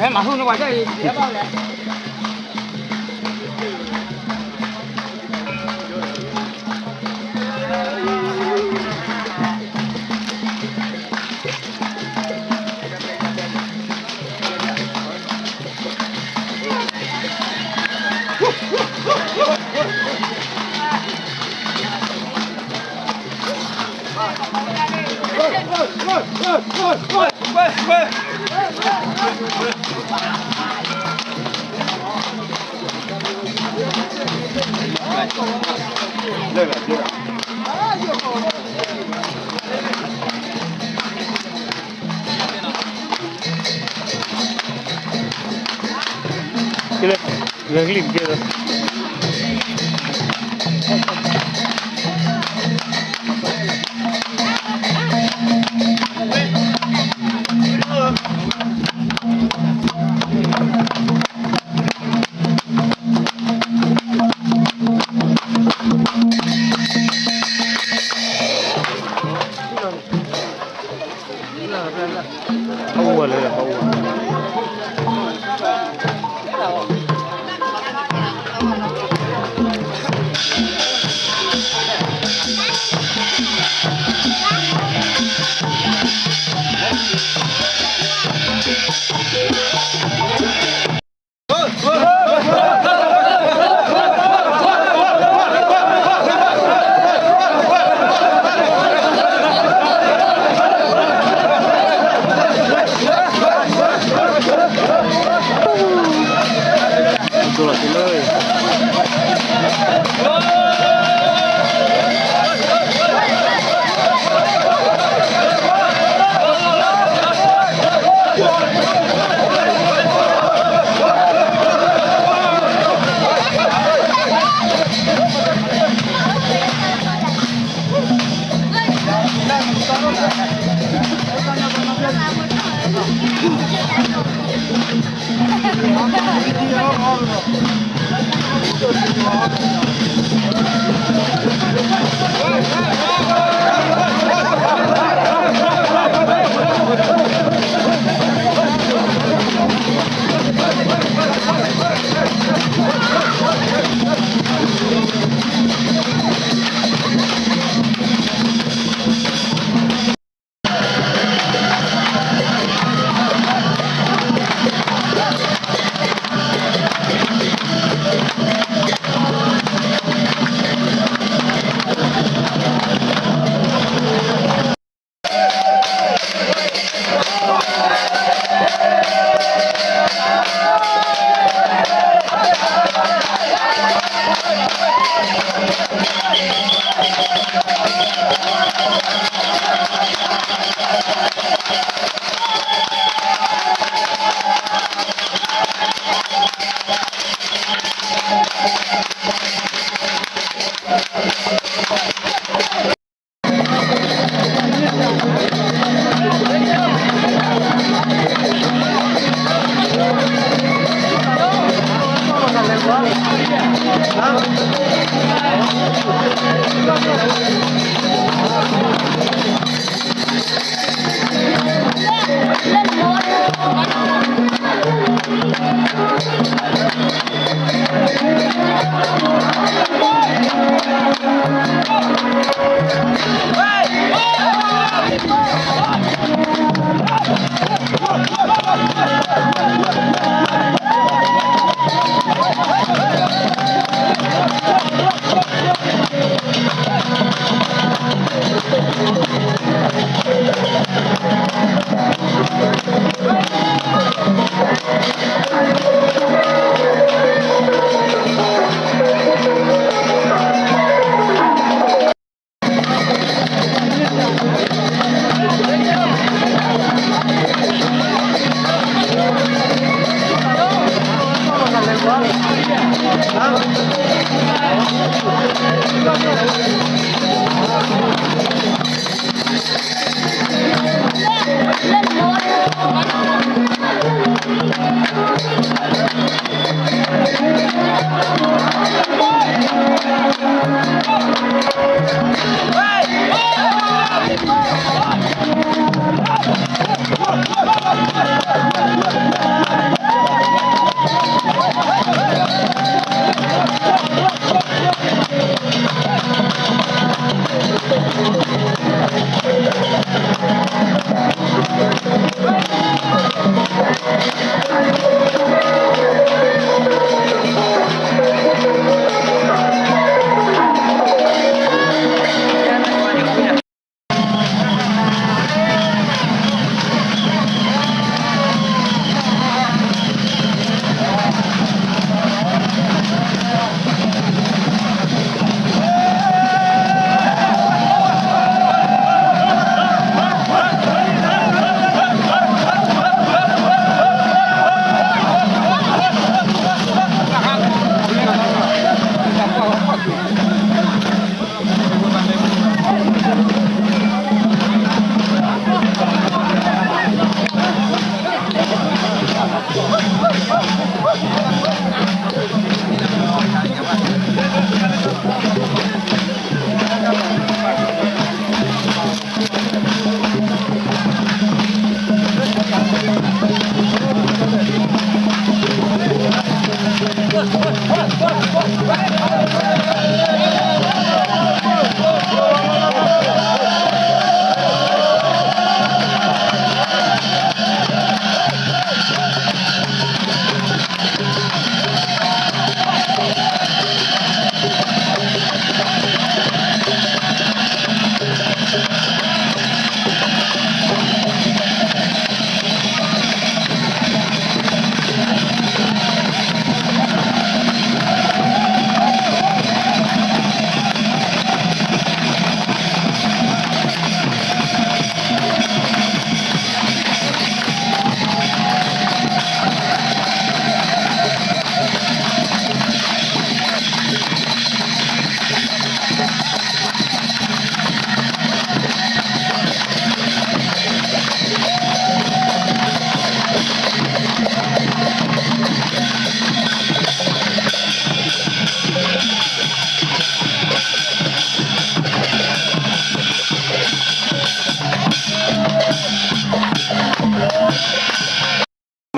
ဟဲမၤဟူနဝဲဒၣ်အံၤ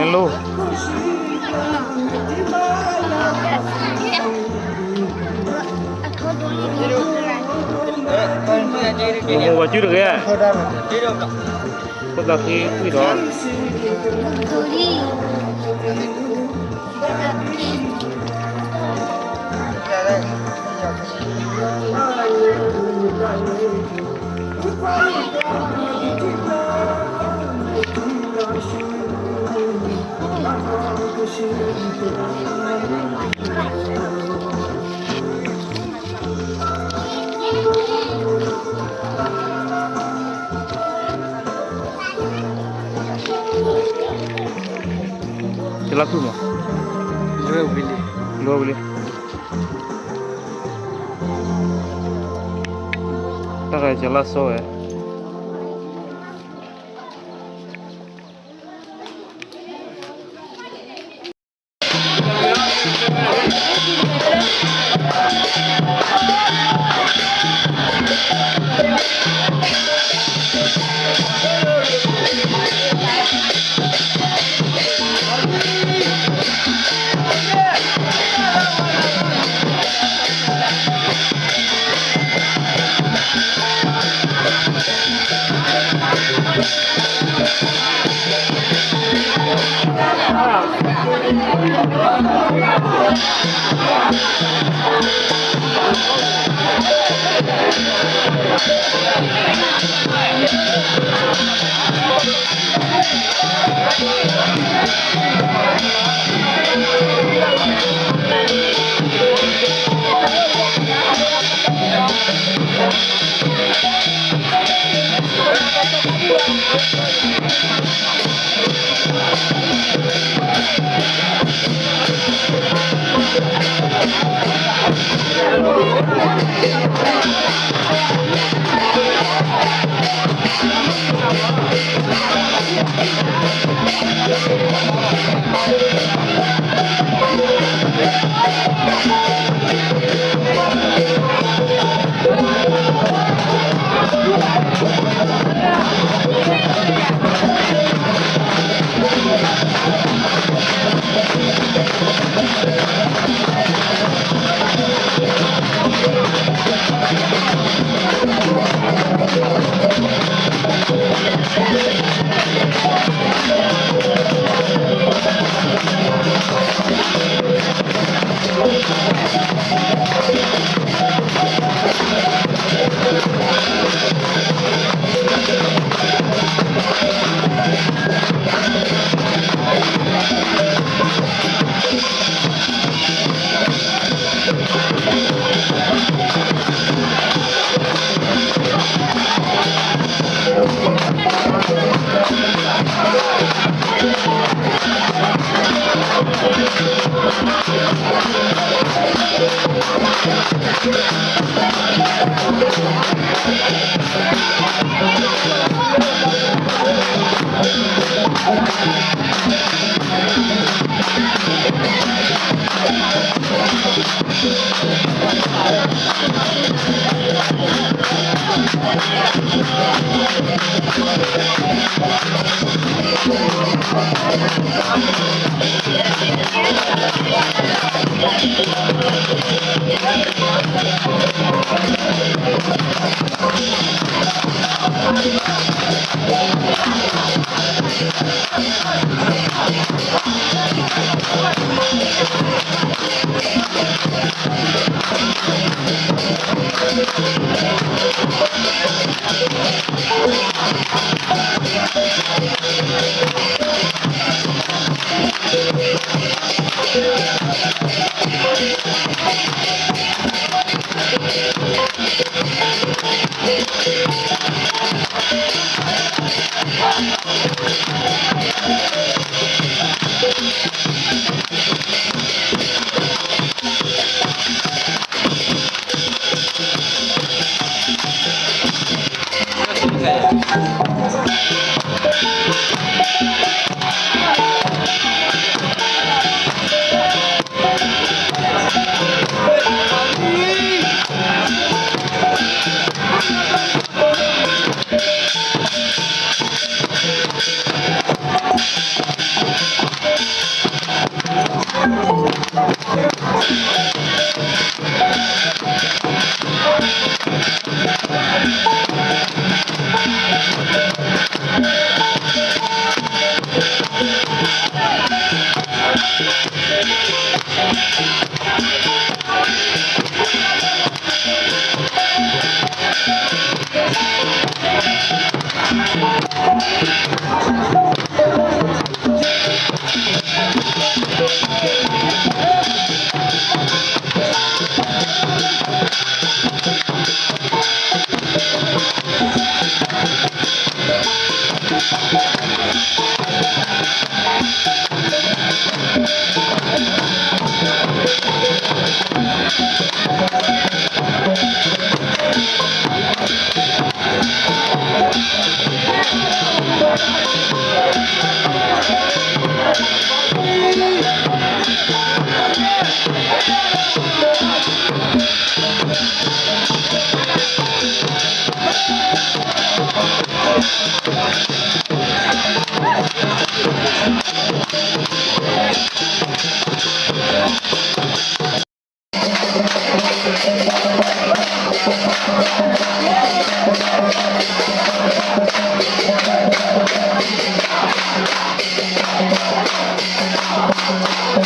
နလိၣ် နမိၢ်ဝၤစုတဂ့ၤ, ဖိသၣ်ဃံကွံာ်ထီၣ်. Jalasumo. Luwili. Luwili. Tara jalaso e.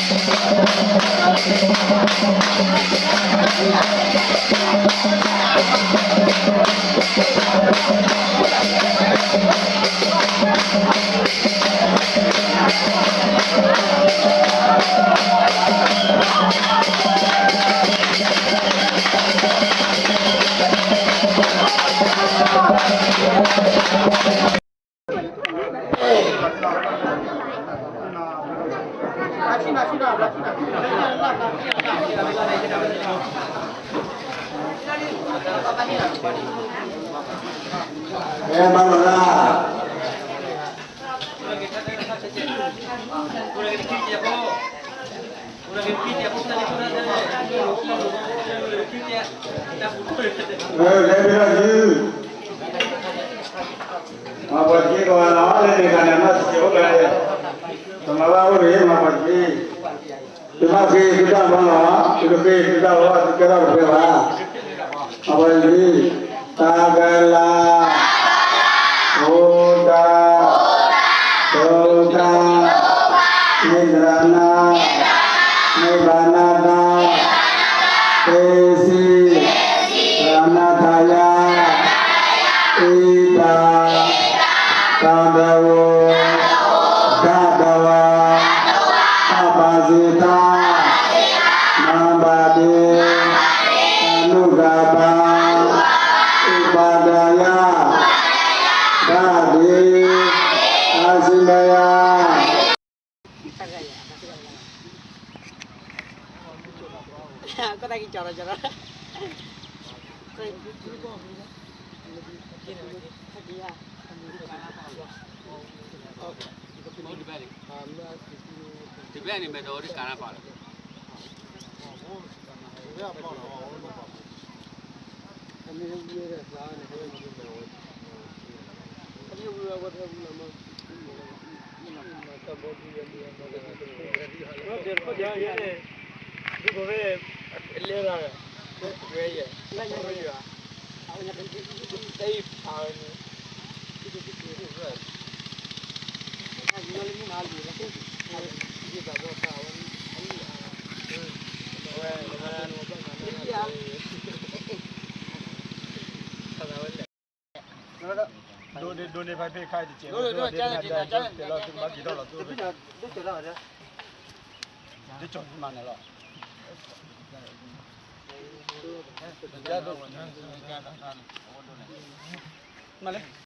အဲ ဘၣ်လီၤဒၣ် အဲ လဲၤဘၣ်လီၤဒုး မၤပှၤတက့ၢ်ကီးနီၤ လၢန့ၣ်ခါန့ၣ် မၤတစဲးဖိကျါန့ၣ် တမၤဘၣ်အိၣ်တဂ့ၤ မၤပှၤတက့ၢ် သုမၤဃ့သုတၢ်မၤလီၤ သုတဃ့သုတၢ်လီၤ သုကဲထီၣ်တပှဲၤဘၣ် မၤပှၤတက့ၢ် တၢ်ကလၤ အိၣ်တၢ် တိတၢ် မ့ၢ်တရၣ်နၢ် မ့ၢ်ဘၣ်နၢ်တၢ် သ့စံ ရၣ်နၢ်ထါယါ အ့တၢ် တၢ်ဒဝီ ဒၣ်ဒဝါ တၢ်ပာ်စ့တၢ် မၤဘၣ်ဒ့ တၢ်နုာ်ဂၤဘါ အ့ပာ်ဒၤယါ ဒၣ်ဒ့ အါစံဘါယါ တဘ့ၣ်န့ၣ် မ့ၢ်တအိၣ်ဒီးကါနၢ်ပာ်လၢ ဒိးန့ၢ် ဒိးန့ၢ် ဖဲဖဲခါတစဲး ဒိးန့ၢ် ဒိးန့ၢ် တဲလီၤ သုကဘၣ်က့ၤထီၣ်လီၤ သု ဒ်ကၠီၤမၤန့ၣ်လီၤ မၤလၢ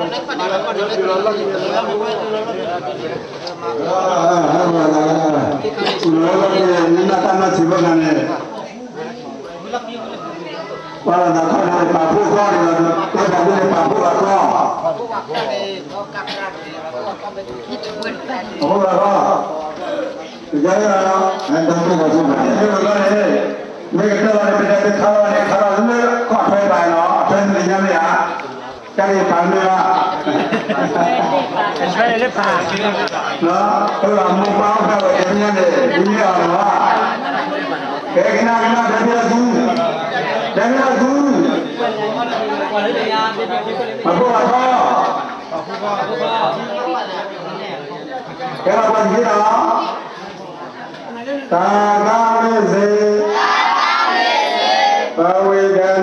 နတၢ်မၤစံးဘၣ်နၤန့ၣ် ပှၤလၢနၤခီန့ၣ် ပာ်ဖှိၣ်သီန့ၣ်လီၤ, တဲပှၤဒ်န့ၣ် ပာ်ဖှိၣ်လီၤသီ, ပာ်ဖှိၣ်လီၤသီ, ယဲဒၣ် မ့ၢ်ကတၢၢ်လီၤန့ၣ် ပတဲတခါလီၤန့ၣ် ခါလီၤလၢကီၢ်ထွဲပာ်လီၤ အထွဲသ့ၣ်ညါမ့ၢ်ဧါ, တၢ်ဂ့ၢ်ပာ်မ့ၢ်ဧါ ပှၤမိၢ်ပှၢ်အိၣ်ဖျဲၣ်ဝဲကဲမ့ၢ်န့ၣ် မ့ၢ်အီၤလီၤ, ကဲကနၣ်ကနၣ် ဒဲဖံလၢသူ, ဒဲဖံလၢသူ, ပာ်ဖှိၣ်လီၤသီ, ကဲလီၤပှၤတက့ၢ်လီၤ, တၢ်သးဝံၣ်စ့ၢ်, ပဝဲဒၣ်